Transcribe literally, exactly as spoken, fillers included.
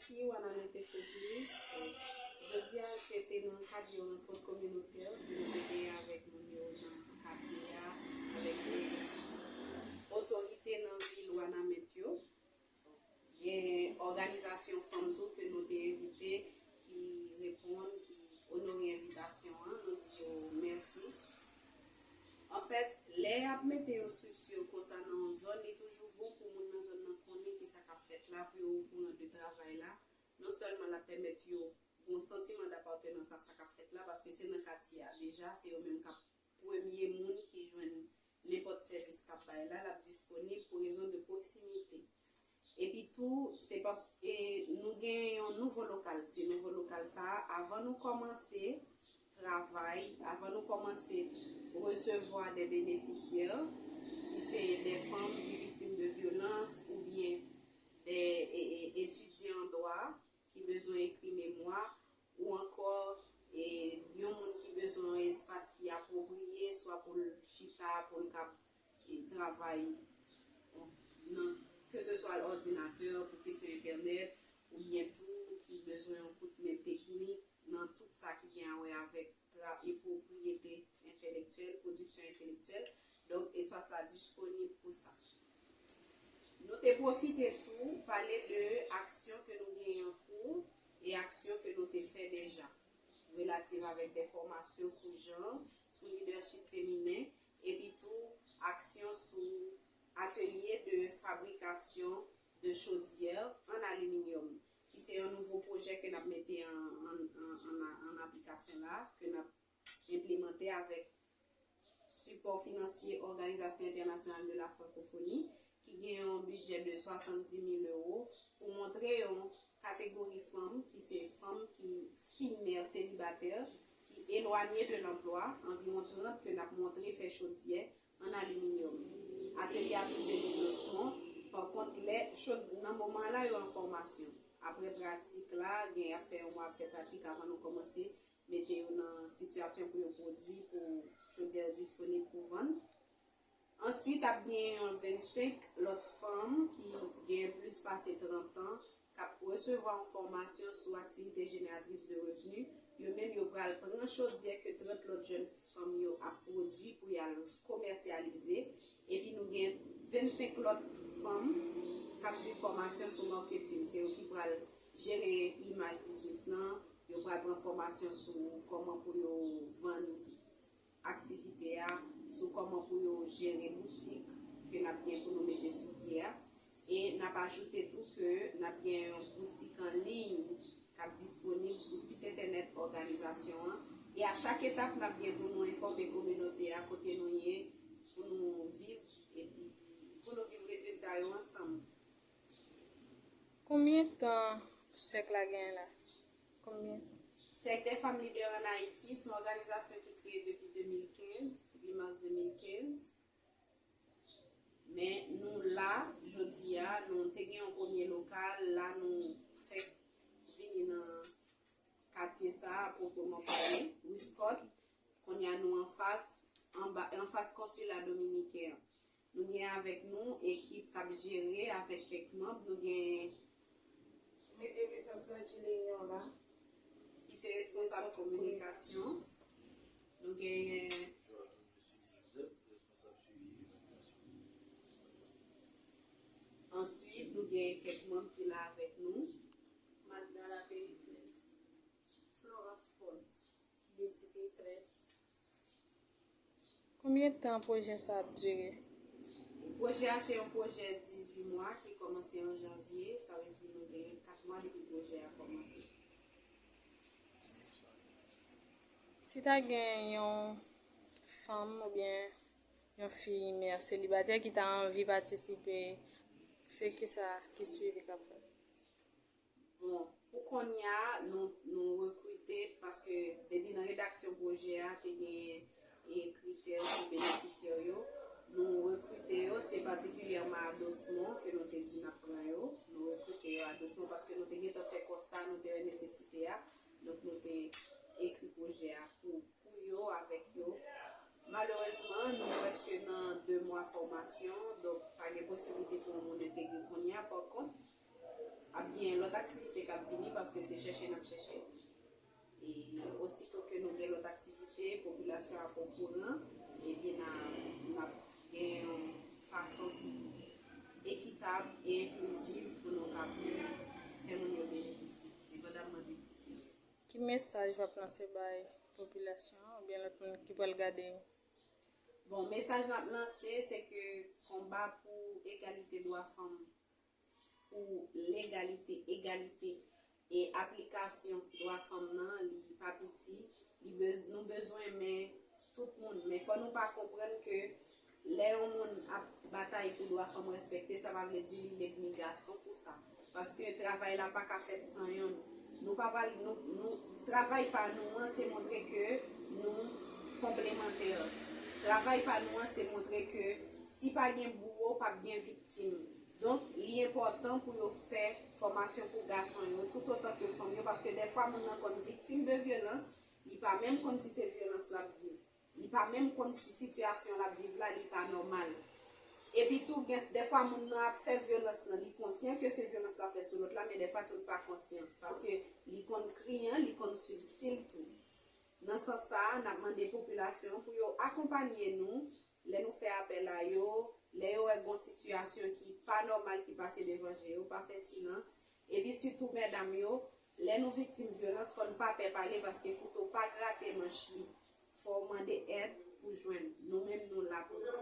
Mèsi, Wanament Info Plus. Jodi a, se te nan kad yon rankont kominotè ke nou te genyen avèk moun yo nan katye a, avèk otorite nan vil Wanament yo. Gen òganizasyon fanm tou ke nou te envite, ki reponn, ki onore envitasyon an, nou di yo mèsi. Anfèt, lè y ap mete yon estrikti konsa nan yon zòn, li toujou bon pou moun nan zòn nan konnen kisa k ap fèt la, pou yo okouran de travay la. Non sèlman l ap pèmèt yo gen yon santiman dapatènans a sa k ap fèt la, paske se nan katye a deja, se yo menm k ap premye moun ki jwenn nenpòt sèvis k ap bay la, l ap disponib pou rezon de pwoksimite. Epi tou, se paske nou gen yon nouvo lokal. Se nouvo lokal sa a, avan nou kòmanse travay, avan nou kòmanse resevwa de benefisyè, ki se de fanm ki viktim de vyolans oubyen de e, e, etidyan an dwa ki bezwen ekri memwa, ou ankò e, yon moun ki bezwen yon espas ki apwopriye, swa pou l chita, pou l kab e, travay nan, ke se swa òdinatè, pou kesyon entènèt, oubyen tou ki bezwen yon kout men teknik nan tout sa ki gen a wè avèk tra, e pwopriyete entèlektyèl, pwodiksyon entèlektyèl. Donk, espas la disponib pou sa. Nou te pwofite tou pale de aksyon ke nou genyen an kou e aksyon ke nou te fè deja, relativ avèk de fòmasyon sou jan, sou lidèchip feminen, epi tou aksyon sou atelye de fabrikasyon de chodyè an aliminyòm, ki se yon nouvo pwojè ke n ap mete an, an, an, an, an aplikasyon la, ke n ap enplimante avèk sipò finansye Organisation Internationale de la Francophonie, ki gen yon bidjè de swasanndis mil ewo, pou montre yon kategori fanm ki se fanm ki fi mè selibatè, ki elwanye de lanplwa, anviwon trant ke n ap montre fè chodyè an aliminyòm. Atelye a twouve li Dosmon, pa kont lè chod-, nan moman la yo an fòmasyon. Apre pratik la, gen y ap fè yon mwa ap fè pratik avan nou kòmanse mete yo nan sitiyasyon pou yo pwodui, pou chodyè yo disponib pou vann. Answit, ap gen yon vennsenk lòt fanm ki gen plis pase trant an k ap resevwa yon fòmasyon sou aktivite jeneratris de revni. Yo menm, yo pral pran chodyè ke trant lòt jèn fanm yo ap pwodui pou y al komèsyalize. Epi nou gen vennsenk lòt fanm k ap swiv fòmasyon sou maketing. Se yo ki pral jere imaj biznis lan. Yo pral pran fòmasyon sou kòman pou yo vann aktivite a, sou kòman pou yo jere boutik ke n ap gen pou nou mete sou pye a. E n ap ajoute tou ke n ap gen yon boutik an liy k ap disponib sou sit entènèt òganizasyon an. E a chak etap, n ap gen pou nou enfòme kominote a kote nou ye, pou nou viv, epi pou nou viv rezilta yo ansanm. Konbyen tan sèk la genyen la? Konbyen? Cercle des Femmes Leaders en Haïti se yon òganizasyon ki kreye depi de mil kenz, uit mas de mil kenz. Men nou la, jodi a, nou te gen yon premye lokal, la nou fèk vini nan katye sa a, pwoprman pale, Wiscott. Kounye a nou anfas, anba, anfas konsila dominiken an. Nou gen avèk nou ekip k ap jere avèk kèk manm. Nou gen Mete mesaj la, Jilenyon la. Ki se responsab kominikasyon. Nou genyen Joseph, responsab swivi evalyasyon. Answit, nou gen kèk manm ki la avèk nou. Magdala Pericles, Florence Paul, Lydie Pétrès. Konbyen tan pwojè sa ap dire? Pwojè a se yon pwojè dizuit mwa ki kòmanse an janvye, sa vle di nou gen kat mwa depi pwojè a kòmanse. Si ta gen yon fanm oubyen yon fi mè selibatè ki ta anvi patisipe, se kisa ki swivi k ap fèt? Bon, pou kounye a, nou, nou rekrite, paske depi nan redaksyon pwojè a, te gen, e, kritè pou benefisyè yo. Nou rekrite yo, se patikilyèman a Dosmon ke nou te di n ap pran yo. Nou rekrite yo a Dosmon paske nou te gentan fè konsta, nou te wè nesesite a. Donk, nou te ekri pwojè a pou pou yo, avèk yo. Malerezman, nou prèske nan de mwa fòmasyon, donk pa gen posiblite pou yon moun entegre kounye a. Pa kont, Ap gen lòt aktivite k ap vini paske se chèche n ap chèche. E osito ke nou gen lòt aktivite, popilasyon ap okouran, ebyen n a, n ap gen yon fason ki ekitab e enkliziv pou nou kapab fè moun yo benefisye, depandamman de ki mesaj w ap lanse bay popilasyon an oubyen lòt moun ki pral gade? Bon, mesaj n ap lanse, se ke konba pou egalite dwa fanm, pou legalite, egalite e aplikasyon dwa fanm nan, li pa piti. Li bez, nou bezwen men tout moun. Men fò nou pa konprann ke lè yon moun ap batay pou dwa fanm respekte, sa pa vle di li met mi gason pou sa. Paske travay la pa ka fèt san yonn. Nou pa pral, nou, nou, travay pa nou an, se montre ke nou konplemantè. Travay pa nou an, se montre ke si pa gen bouwo, p ap gen viktim. Donk, li enpòtan pou yo fè fòmasyon pou gason yo, toutotan ke fanm yo, paske dèfwa moun nan konn viktim de vyolans, li pa menm konn si se vyolans l ap viv. Li pa menm konn si sitiyasyon l ap viv la, li pa nòmal. Epi tou, gen, dèfwa moun nan ap fè vyolans lan, li konsyan ke se vyolans l ap fè sou lòt la, men dèfwa tou l pa konsyan, paske li konn kriyan, li konn sibstil tou. Nan sans sa a, n ap mande popilasyon an pou yo akonpanye nou lè nou fè apèl a yo, lè yo wè gon sitiyasyon ki pa nòmal ki pase devan je yo, pa fè silans. Epi sitou medam yo, lè nou viktim vyolans, fò n pa pè pale paske kouto pa grate manch li. Fò w mande èd pou jwenn. Nou menm nou la pou sa.